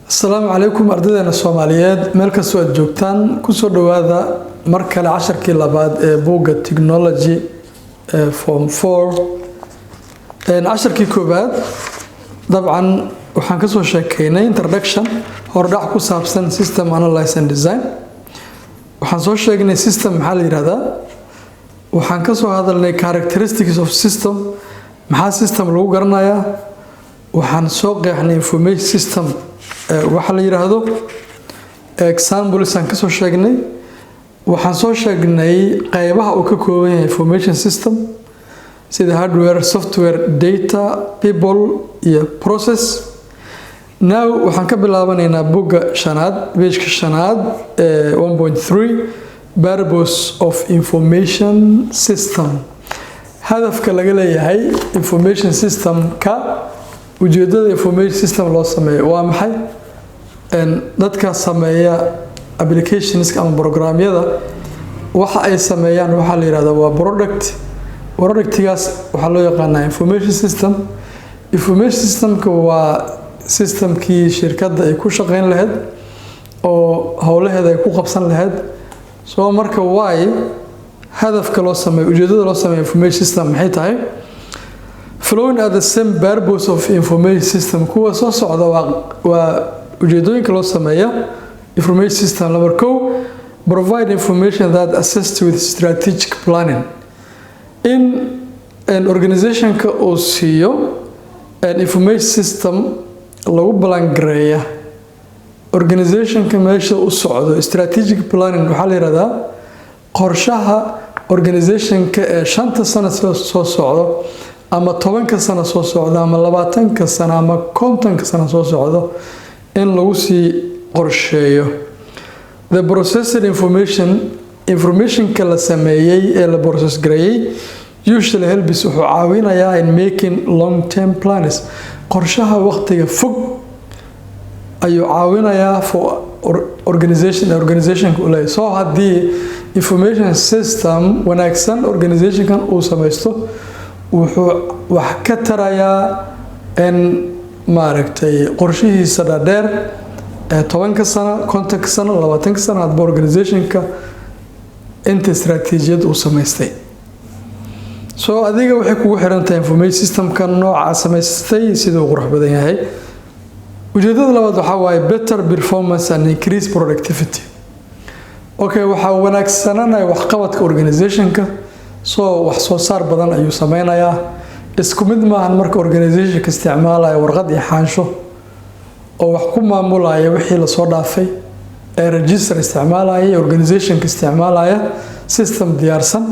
Asalaamu calaykum, ardaydeena Soomaaliyeed, meel kastoo aad joogtaan. Kusoo dhowaada mar kale casharkii labaad ee buugga Technology ee Form 4. Casharkii koowaad dabcan waxaan kasoo sheekeynay introduction, hordhac ku saabsan system analyze and design. Waxaan soo sheegnay system maxaa la yihahdaa. Waxaan kasoo hadalnay characteristics of system, maxaa system lagu garanayaa. Waxaan soo qeexnay information system waxa la yidhaahdo, examples aan kasoo sheegnay. Waxaan soo sheegnay qeybaha uu ka kooban yahay information system, sida hardware, software, data, people iyo process. Now waxaan ka bilaabanaynaa bugga shanaad, page-ka shanaad ee 1.3, purpose of information system, hadafka laga leeyahay information system-ka. Ujeedada information system loo sameeyo waa maxay? Dadka sameeya applications ama programyada, waxa ay sameeyaan waxaa la yihahdaa waa product. Productigaas waxaa loo yaqaanaa information system. Information systemka waa systemkii shirkadda ay ku shaqeyn lahayd oo howlaheeda ay ku qabsan lahayd. Soo marka, why, hadafka loo sameeyo, ujeedada loo sameeyo information system maxay tahay? Following are the same purpose of information system. Kuwa soo socda waa ujeedooyinka loo sameeya information system. Number kow, provide information that assist with strategic planning, in an organizationka uu siiyo an information system lagu plan gareeya organizationka meesha u socdo. Strategic planning waxaa la yihahdaa qorshaha organizationka ee 5-ta sano soo socdo ama 10-ka sano soo socdo ama 20-ka sano ama 50-ka sano soo socdo in lagu sii qorsheeyo. The processed information, informationka la sameeyey ee la process gareeyey, usually helps, wuxuu caawinayaa, in making long term plans, qorshaha waqtiga fog ayuu caawinayaa, for organization, organizationka u leeyahay. So haddii information system wanaagsan organizationkan uu samaysto, wuxuu wax ka tarayaa in maaragtay qorshihiisa dhaadheer ee 10-ka sano, 50-ka sano, 20-ka sano, hadba organizationka inta istaraatiijiyad uu samaystay. So adiga waxay kugu xiran tahay information systemka nooca samaystay siduu qurux badan yahay. Ujeedada labaad waxaa waaye better performance and increase productivity. Okay, waxaa wanaagsananaya waxqabadka organizationka, soo wax soo saar badan ayuu sameynayaa. Isku mid maahan marka organizationka isticmaalaya warqad iyo xaansho oo wax ku maamulaya wixii lasoo dhaafay ee register isticmaalaya iyo organizationka isticmaalaya system diyaarsan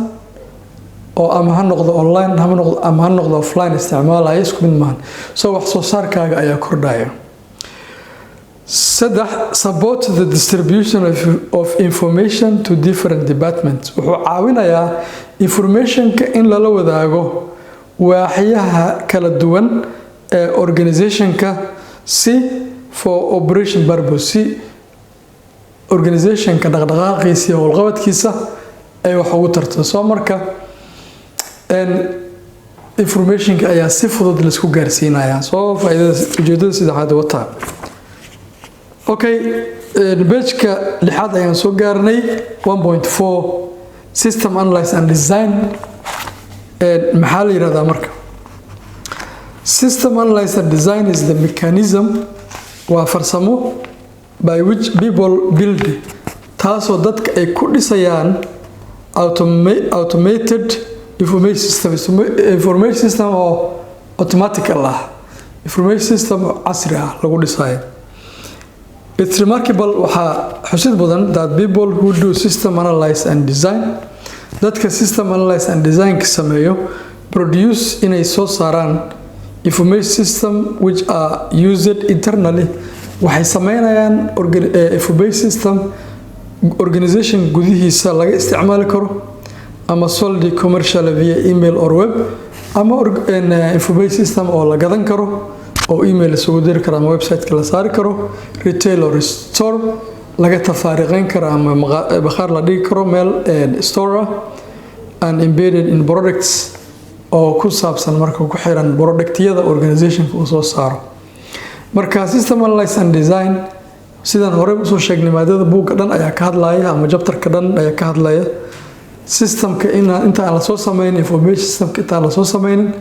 oo ama ha noqdo online ha noqdo ama ha noqdo offline isticmaalaya, isku mid maahan. So wax soo saarkaaga ayaa kordhaya. Saddex, support the distribution of information to different departments. Wuxuu caawinayaa informationka in lala wadaago waaxyaha kala duwan ee organizationka, si for operation purpose, si organizationka dhaqdhaqaaqiisa iyo howlqabadkiisa ay wax ugu tarto. Soo marka informationka ayaa si fudud laisku gaarsiinayaa. Soo faa'iidada, ujeedada saddexaad wataa. Okay, page-ka lixaad ayaan soo gaarnay, 1.4, system analyze and design. Maxaa la yihahdaa marka? System analyze and design is the mechanism, waa farsamo, by which people build, taasoo dadka ay ku dhisayaan, automated information system, information system oo automatical ah, information system oo casri ah lagu dhisayo. It's remarkable, waxaa xusid mudan, that people who do system analyze and design, dadka system analyze and design ka sameeyo, produce, inay soo saaraan, information system which are used internally. Waxay sameynayaan information system organization gudihiisa laga isticmaali karo ama sold commercial via email or web, ama information system oo la gadan karo oo email isugu diri karo ama website-ka la saari karo, retail or store, laga tafaariqeyn karo ama bakhaar la dhigi karo, meel store ah, and embedded in products. Oo ku saabsan marka ku xiran productyada organizationka uu soo saaro. Marka system analysis and design, sidaan horey usoo sheegnay, maadada buugga dhan ayaa ka hadlaya ama chapterka dhan ayaa ka hadlaya systemka. Inta aan lasoo sameynin information systemka, intaan lasoo sameynin,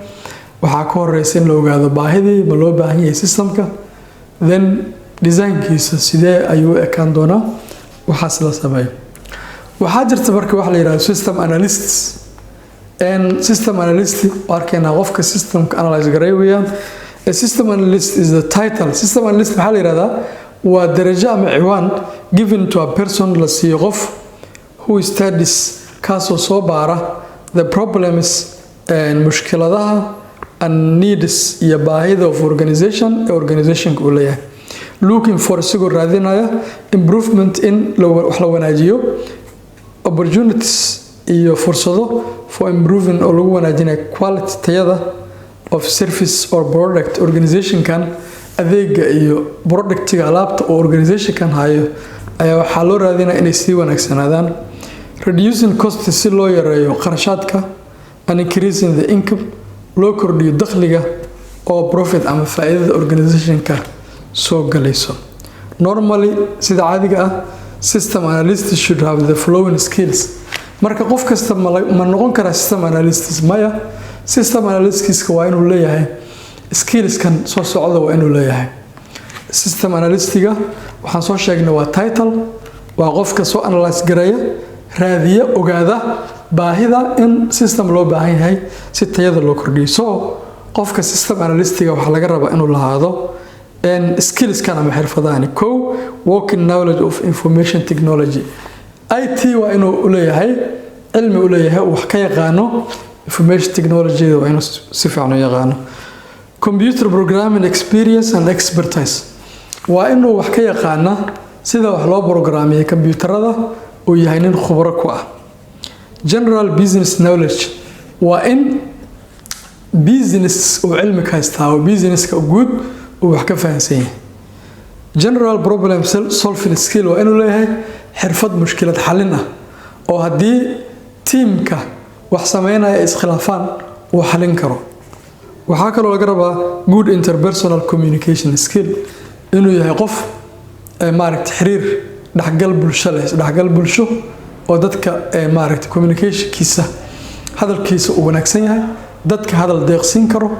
waxaa ka horeysa in la ogaado baahidii ma loo baahan yahay systemka, then designkiisa sidee ayuu u ekaan doonaa, waxaas la sameeyo. Waxaa jirta marka waxa la yihahdo system analysts. System analyst arkaynaa, qofka systemka analyze garay weeyaan. A system analyst is the title. System analyst maxaa la yihahdaa? Waa darajo ama ciwaan given to a person, la siiyo qof, who studies, kaasoo soo baara, the problems, mushkiladaha, and needs, iyo baahida, of organization, ee organizationka uu leeyahay, looking for, isagoo raadinaya, improvement, in wax la wanaajiyo, opportunities, iyo fursado, for improving, oo lagu wanaajinayo, quality, tayada, of service or product, organizationkan adeega iyo productiga, alaabta oo organizationkan hayo ayaa waxaa loo raadinaya inay sii wanaagsanaadaan, reducing cost, si loo yareeyo kharashaadka, and increasing the income, loo kordhiyo dakhliga oo profit ama faa'iidada organizationka soo galayso. Normally, sida caadiga ah, system analyst should have the following skills. Marka qof kasta ma noqon karaa system analyst? Maya. System analystkiska waa inuu leeyahay skillskan soo socda. Waa inuu leeyahay system analystiga, waxaan soo sheegnay, waa title, waa qofka soo analyse gareeya, raadiya, ogaada baahida in system loo baahan yahay si tayada loo kordhiyo. So qofka system analystiga waxaa laga rabaa inuu lahaado skillskan ama xirfadahani. Kow, working knowledge of information technology, IT. Waa inuu uleeyahay cilmi uleeyahay, uu wax ka yaqaano information technology, waa inuu si fiican u yaqaano. Computer programming experience and expertise, waa inuu wax ka yaqaana sida wax loo programmiyo kombyuutarada, uu yahay nin khubro ku ah. General business knowledge, waa in business uu cilmi ka haystaa oo businesska guud uu wax ka fahansan yahay. General problem solving skill, waa inuu leeyahay xirfad mushkilad xalin ah, oo haddii tiimka wax sameynaya ay iskhilaafaan uu xalin karo. Waxaa kaloo laga rabaa good interpersonal communication skill, inuu yahay qof maaragta xiriir dhexgal bulsho leh, isdhexgal bulsho, oo dadka maaragta communicationkiisa, hadalkiisa uu wanaagsan yahay, dadka hadal deeqsiin karo,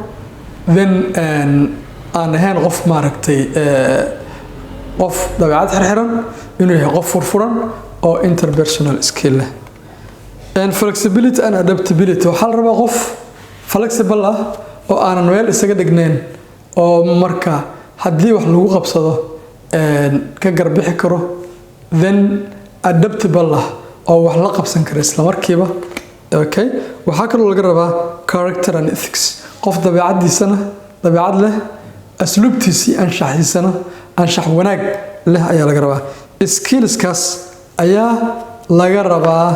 then aan ahayn qof maaragtay qof dabeecad xirxiran, inuu yahay qof furfuran oo interpersonal skill leh. Flexibility and adaptability, waxaa la rabaa qof flexible ah oo aanan meel isaga dhignayn, oo marka haddii wax lagu qabsado ka garbixi karo, then adaptable ah oo wax la qabsan kara isla markiiba. Okay, waxaa kaloo laga rabaa character and ethics, qof dabeecadiisana dabeecad leh, asluubtiisii, anshaxiisana anshax wanaag leh ayaa laga rabaa. Skillskaas ayaa laga rabaa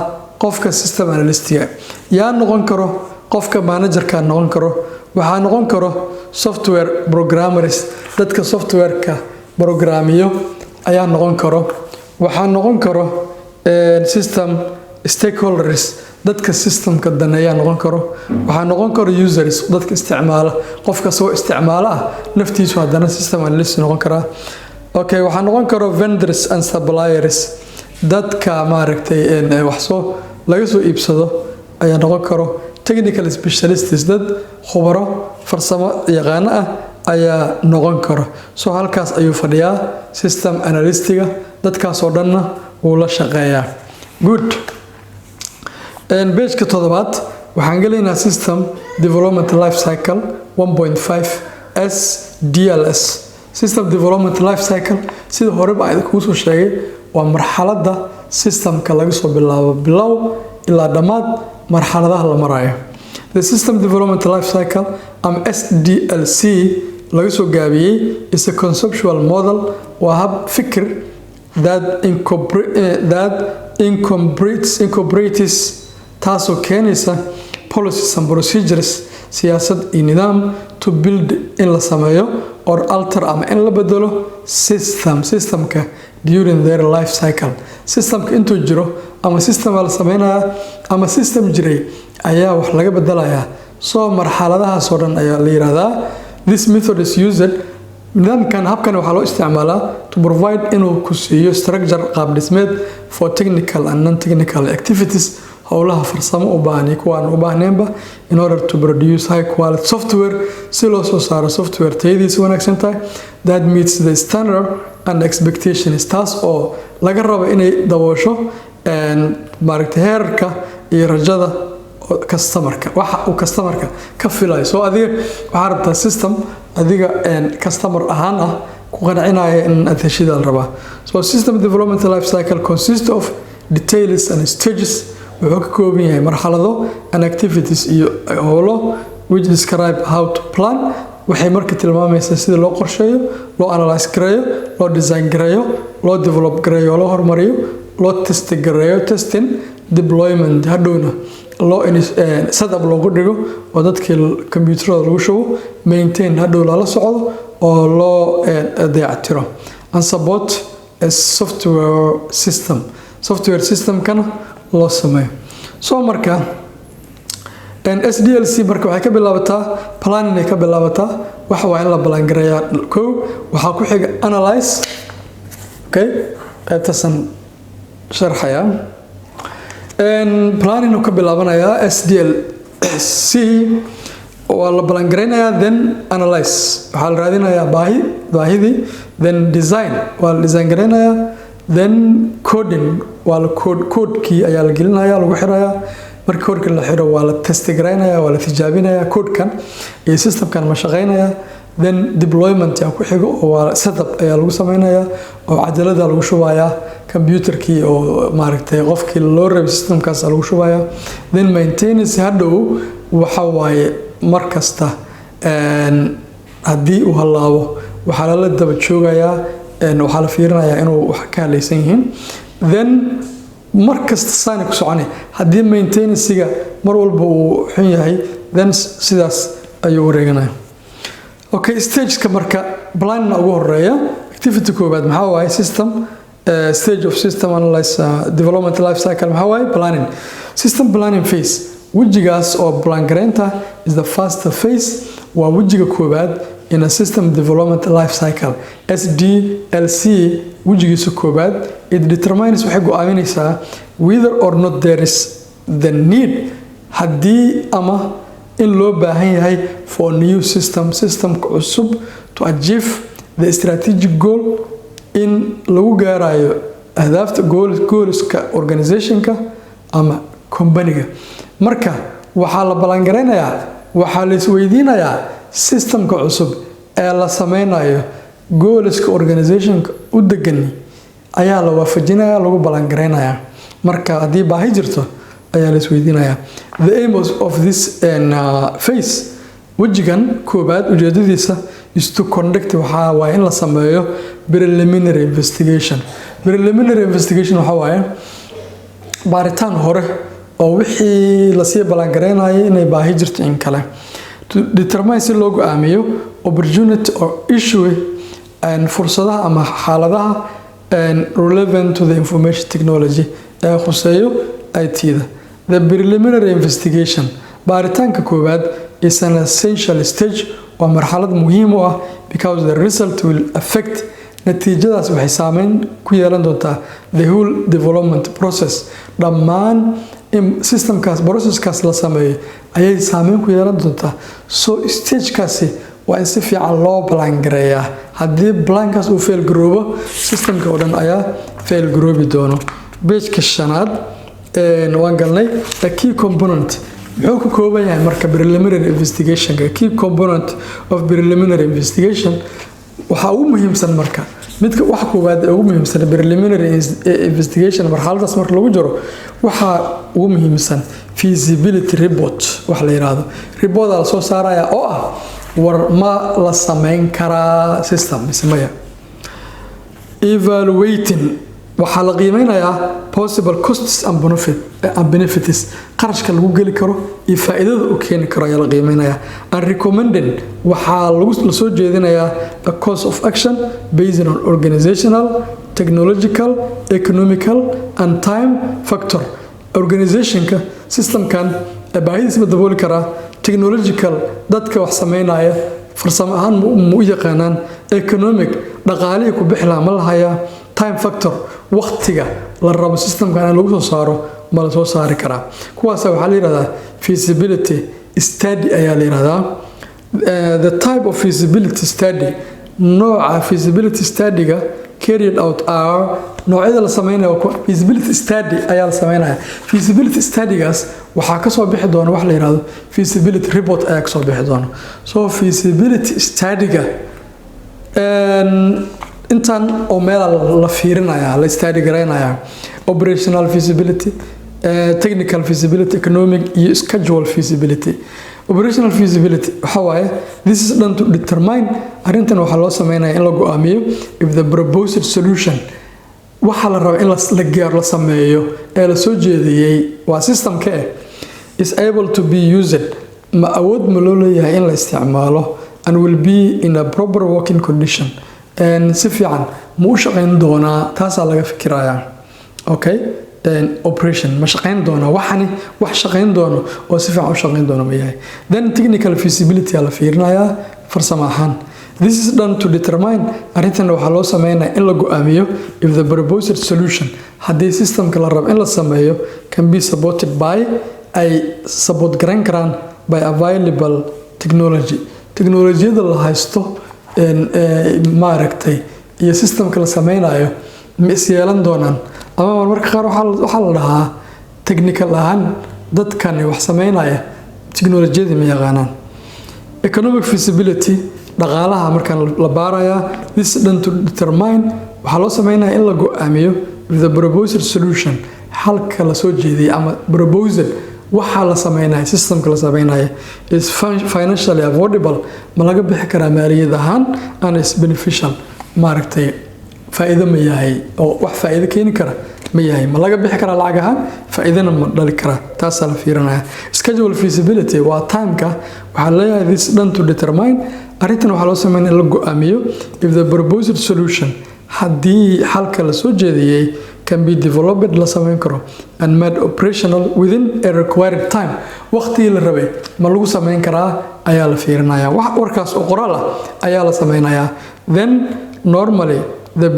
qofka system analystiga. Yaa noqon karo? Qofka managerka noqon karo. Waxaa noqon karo software programmers, dadka softwareka programmiyo ayaa noqon karo. Waxaa noqon karo system stakeholders, dadka systemka daneeyaa noqon karo. Waxaa noqon karo users, dadka isticmaala. Qofka soo isticmaalo ah naftiisu haddana system analyst noqon karaa. Okay, waxaa noqon karo vendors and suppliers, dadka maaragtay wax soo laga soo iibsado ayaa noqon karo. Technical specialists, dad khubaro farsamo yaqaano ah ayaa noqon karo. So halkaas ayuu fadhiyaa system analystiga, dadkaasoo dhanna wuu la shaqeeyaa. Good. Pageka toddobaad waxaan gelaynaa system development life cycle 1.5, SDLC. System development life cycle, sida horeba aan idinkugu soo sheegay, waa marxaladda systemka laga soo bilaabo bilow ilaa dhammaad, marxaladaha la marayo. The system development life cycle ama SDLC laga soo gaabiyey is a conceptual model, waa hab fikir, that incorporates, taasoo keenaysa, policies and procedures, siyaasad iyo nidaam, to build, in la sameeyo, or alter, ama in la bedelo, system, systemka, during their life cycle, systemka intuu jiro, ama system la sameynayaa ama system jiray ayaa wax laga bedelayaa. So marxaladahaas oo dhan ayaa la yiraahdaa. This method is used, nidaamkan, habkan waxaa loo isticmaalaa, to provide, inuu ku siiyo, structure, qaab dhismeed, for technical and non-technical activities, howlaha farsamo u baahan iyo kuwa aan u baahnaynba, in order to produce high quality software, si loo soo saaro software tayadiisa wanaagsan tahay, that meets the standard and expectations, taas oo laga rabo inay daboosho maaragtay heerarka iyo rajada customerka, waxa uu customerka ka filayo. So adiga waxaa rabtaa system adiga customer ahaan ah ku qancinaya in aad heshida la rabaa. So system development life cycle consists of details and stages, wuxuu ka kooban yahay marxalado, and activities, iyo howlo, which describe how to plan, waxay marka tilmaamaysaa sida loo qorsheeyo, loo analyse gareeyo, loo design gareeyo, loo develop gareeyo, loo horumariyo, loo test gareeyo, testing, deployment, hadhowna loo setup loogu dhigo oo dadkii computerada lagu shubo, maintain, hadhow lala socdo oo loo dayactiro, and support a software system, software systemkana loo sameeyo. So marka SDLC marka waxay ka bilaabataa planning ay ka bilaabataa. Waxa waa in la plan gareeyaa kow. Waxaa ku xiga analyze. Okay, qaybtaasaan sharxayaa. Planning uu ka bilaabanayaa SDLC. Waa la plan gareynayaa, then analyze, waxaa la raadinayaa baahidii, then design, waa la design gareynayaa, then coding, waa la code, codekii ayaa la gelinaya, lagu xirayaa. Markii codeka la xiro, waa la test garaynaya, waa la tijaabinaya, codekan iyo systemkan ma shaqeynaya. Then deployment yaa ku xigo, oo waa setup ayaa lagu sameynayaa oo cajalada lagu shubayaa computerkii oo maaragtay qofkii loo rabay systemkaas lagu shubayaa. Then maintenance, hadhow waxa waaye mar kasta haddii uu hallaabo waxaa lala daba joogayaa, waxaa la fiirinayaa inuu wax ka halaysan yihiin. Then mar kasta saani ku soconay. Haddii maintenancega mar walba uu xun yahay, then sidaas ayuu wareeganaya. Okay, stageka marka planna ugu horeeya. Activity koowaad maxaa waaye? System stage of system analyze development life cycle maxaa waaye? Planning. System planning phase, wejigaas oo plan gareynta, is the first phase, waa wejiga koowaad, in a system development life cycle, SDLC wejigiisa koowaad. It determines, waxay go-aaminaysaa, whether or not there is the need, haddii ama in loo baahan yahay, for new system, systemka cusub, to achieve the strategic goal, in lagu gaarayo ahdaafta, goalska organizationka ama companyga. Marka waxaa la plan garaynayaa, waxaa la isweydiinayaa systemka cusub ee la sameynayo goalska organizationka u degani ayaa la waafajinaya, lagu plan garaynayaa. Marka haddii baahi jirto ayaa la isweydiinayaa. The aim of this phase, wejigan koobaad ujeedadiisa, is to conduct, waxaa waaye in la sameeyo, preliminary investigation. Preliminary investigation waxaa waaye baaritaan hore oo wixii lasii plan garaynayay inay baahi jirto in kale, to determine, si loo go-aamiyo, opportunity or issue, fursadaha ama xaaladaha, relevant to the information technology, ee khuseeyo IT-da. The preliminary investigation, baaritaanka koowaad, is an essential stage, waa marxalad muhiim u ah, because the result will affect, natiijadaas waxay saameyn ku yeelan doontaa, the whole development process, dhammaan systemkaas, processkaas la sameeyo ayay saameyn ku yeelan doontaa. So stagekaasi waa in si fiican loo plan gareeyaa. Haddii plankaas uu fail garoobo, systemka oo dhan ayaa fail garoobi doono. Pageka shanaad waan galnay. The key component, muxuu ka kooban yahay marka preliminary investigationka? Key component of preliminary investigation, waxaa ugu muhiimsan marka, midka waxa koowaad ee ugu muhiimsan preliminary investigation marxaladaas marka lagu jiro, waxaa ugu muhiimsan feasibility report. Wax la yiraahdo report la soo saaraya oo ah war ma la sameyn karaa system mise maya. Evaluating, waxaa la qiimeynayaa, possible costs and benefits, qarashka lagu geli karo iyo faa'iidada uu keeni karo ayaa la qiimeynayaa. And recommending, waxaa la soo jeedinayaa, a course of action based on organizational, technological, economical and time factor. Organizationka systemkan baahidiis ma dabooli karaa? Technological, dadka wax sameynaya farsamo ahaan ma u yaqaanaan? Economic, dhaqaalihii ku bixi lahaa ma la hayaa? Time factor, waqtiga la rabo systemkan in lagu soo saaro ma la soo saari karaa? Kuwaasa waxaa la yihahdaa feasibility study ayaa la yihahdaa. The type of feasibility study, nooca feasibility study-ga carried out are, noocyada la sameynaya, feasibility study ayaa la sameynaya. Feasibility study-gaas waxaa kasoo bixi doona wax la yihahdo feasibility report ayaa kasoo bixi doona. So feasibility study-ga intan oo meela la fiirinaya, la study garaynaya: operational feasibility, technical feasibility, economic iyo schedule feasibility. Operational feasibility waxa waaye, this is done to determine, arrintan waxaa loo sameynaya in la go-aamiyo, if the proposed solution, waxaa la raba in la gaaro, la sameeyo ee la soo jeediyey, waa systemka is able to be used, ma awood ma loo leeyahay in la isticmaalo, and will be in a proper working condition, si fiican ma u shaqayn doonaa, taasaa laga fikirayaa. Okay, operation ma shaqayn doonaa waxani, wax shaqayn doono oo si fiican u shaqayn doono ma yahay? Then technical feasibility la fiirinayaa, farsamo ahaan. This is done to determine, arrintan waxaa loo sameynaya in la go-aamiyo, if the proposed solution, haddii systemka la rabo in la sameeyo, can be supported by, ay support garan karaan, by available technology, teknolojiyada la haysto maaragtay, iyo systemka la sameynayo ma is yeelan doonaan. Ama marmarka qaar waxaa la dhahaa technical ahaan dadkani wax sameynaya teknolojiyadii ma yaqaanaan. Economic feasibility, dhaqaalaha markaan la baarayaa. This is done to determine, waxaa loo sameynaya in la go-aamiyo, if the proposed solution, xalka la soo jeediyay ama proposal waxaa la sameynaya, systemka la sameynaya, is financially affordable, ma laga bixi karaa maaliyad ahaan, and is beneficial, maaragtay, faa'iido ma yahay oo wax faa'iido keeni kara ma yahay, ma laga bixi karaa lacag ahaan, faa'iidana ma dhali karaa, taasaa la fiirinaya. Schedule feasibility waa timeka. Waxaa leeyahay, this done to determine, arrintan waxaa loo sameynaya in la go-aamiyo, if the proposed solution, haddii xalka la soo jeediyey, can be developed, la sameyn karo, and made operational within a required time, waqtigii la rabay ma lagu sameyn karaa ayaa la fiirinaya. Wax warkaas oo qoraal ah ayaa la sameynayaa. Then normally the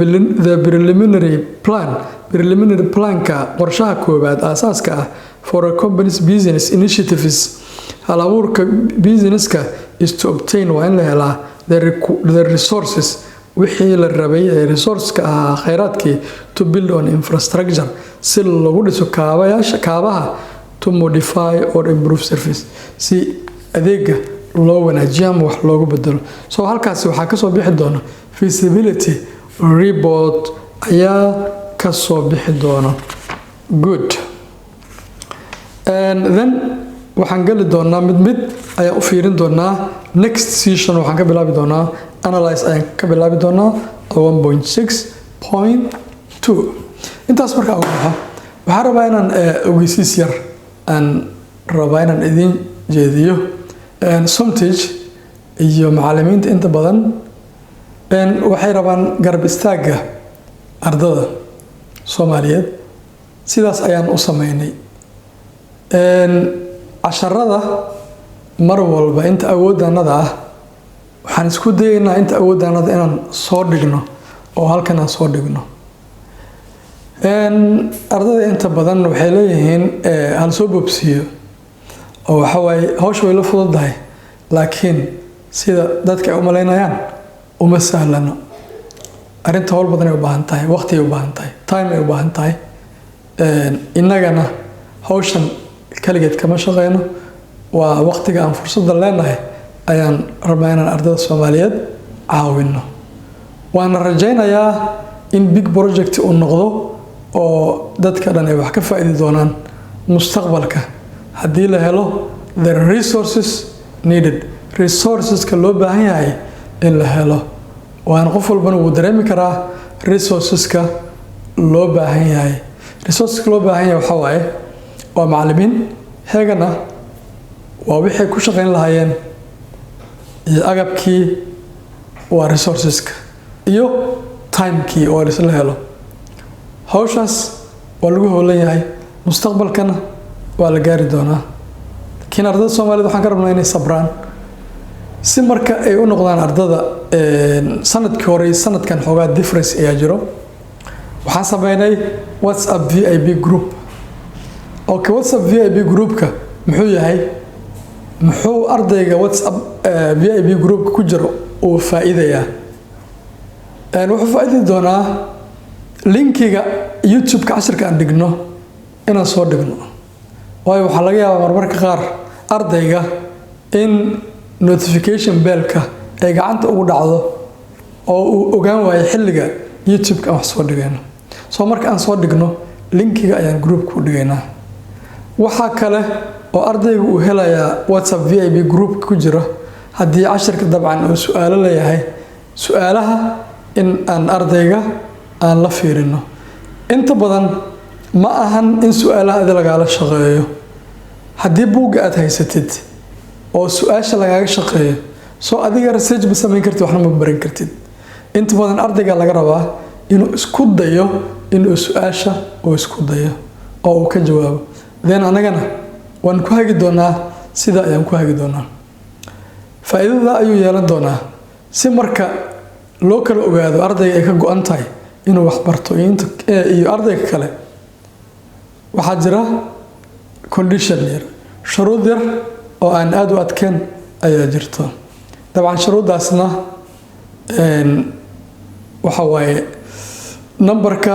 preliminary plan, preliminary planka, qorshaha koowaad aasaaska ah, for a company's business initiatives, hal abuurka businesska, is to obtain, waa in la helaa, the resources, wixii la rabay ee resourceska ahaa, kheyraadkii, to build on infrastructure, si lagu dhiso kaabayaasha, kaabaha, to modify or improve service, si adeega loo wanaajiyo ama wax loogu bedelo. So halkaasi waxaa kasoo bixi doona feasibility report ayaa kasoo bixi doona. Good. And then waxaan geli doonaa, mid mid ayaan u fiirin doonaa. Next session waxaan ka bilaabi doonaa analyze ayaan ka bilaabi doonaa 1.6.2. Intaas markaa uga baxo, waxaan rabaa inaan ogeysiis yar aan rabaa inaan idiin jeediyo. Somtage iyo macalimiinta inta badan waxay rabaan garab istaagga ardada Soomaaliyeed. Sidaas ayaan u sameynay casharada. Mar walba inta awooddaanada ah waxaan isku dayaynaa inta awooddaanada inaan soo dhigno oo halkan aan soo dhigno. Ardada inta badan waxay leeyihiin hal soo boobsiiyo oo waxa waaye hawsha way la fududahay, laakiin sida dadka ay u malaynayaan uma sahlano arrinta. Howl badan ay u baahan tahay, waqti ay u baahan tahay, time ay u baahan tahay. Innagana hawshan kaligeed kama shaqeyno. Waa waqtiga aan fursadda leenahay ayaan rabnaa inaan ardada Soomaaliyeed caawino, waana rajaynayaa in big project uu noqdo oo dadka dhan ay wax ka faa-idi doonaan mustaqbalka, haddii la helo the resources needed, resourceska loo baahan yahay in la helo. Waana qof walbana wuu dareemi karaa resourceska loo baahan yahay. Resourceska loo baahan yahay waxaa waaye waa macalimiin heegan ah, waa wixii ku shaqayn lahaayeen iyo agabkii, waa resourceska iyo timekii oo isla helo. Hawshaas waa lagu howlan yahay, mustaqbalkana waa la gaari doonaa. Laakiin ardada Soomaaliyed waxaan ka rabnaa inay sabraan si marka ay u noqdaan ardada sanadkii hore iyo sanadkan xoogaa difference ayaa jiro. Waxaan sameynay WhatsApp VIP group. Okay, WhatsApp VIP groupka muxuu yahay? Muxuu ardayga WhatsApp VIP groupka ku jiro uu faa'iidayaa? Wuxuu faa'iidi doonaa linkiga YouTube-ka cashirka aan dhigno inaan soo dhigno, waayo waxaa laga yaabaa marmarka qaar ardayga in notification bellka ay gacanta ugu dhacdo oo uu ogaan waayo xilliga YouTube-ka aan wax soo dhigayno. Soo marka aan soo dhigno, linkiga ayaan groupka u dhigaynaa. Waxaa kale oo ardayga uu helayaa WhatsApp VIP groupka ku jira, haddii cashirka dabcan uu su-aalo leeyahay, su-aalaha in aan ardayga aan la fiirino. Inta badan ma ahan in su-aalaha adi lagaala shaqeeyo. Haddii buugga aada haysatid oo su-aasha lagaaga shaqeeyo, soo adiga research ma samayn kartid, waxna ma baran kartid. Inta badan ardayga laga rabaa inuu isku dayo, inuu su-aasha uu isku dayo oo uu ka jawaabo. Then anagana waan ku hagi doonaa, sida ayaan ku hagi doonaa. Faa-iidada ayuu yeelan doonaa si marka loo kala ogaado ardayga ay ka go-an tahay inuu wax barto iyo ardayga kale. Waxaa jira condition yar, shuruud yar oo aan aada u adkeyn ayaa jirto. Dabcan shuruuddaasna waxa waaye numberka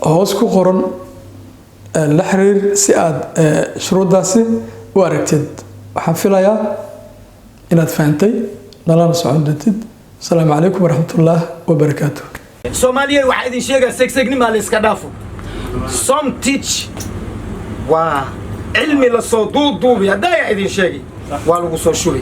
hoos ku qoran la xiriir si aada shuruuddaasi u aragtid. Waxaan filayaa inaad fahantay, nalana socon doontid. Asalaamu calaykum waraxmatullaah wabarakaatu. Soomaaliya, waxaa idin sheegaa, segsegnimaa la iska dhaafo. Somteach waa cilmi lasoo duuduubi, haddaa idin sheegay, waa lagu soo shubay.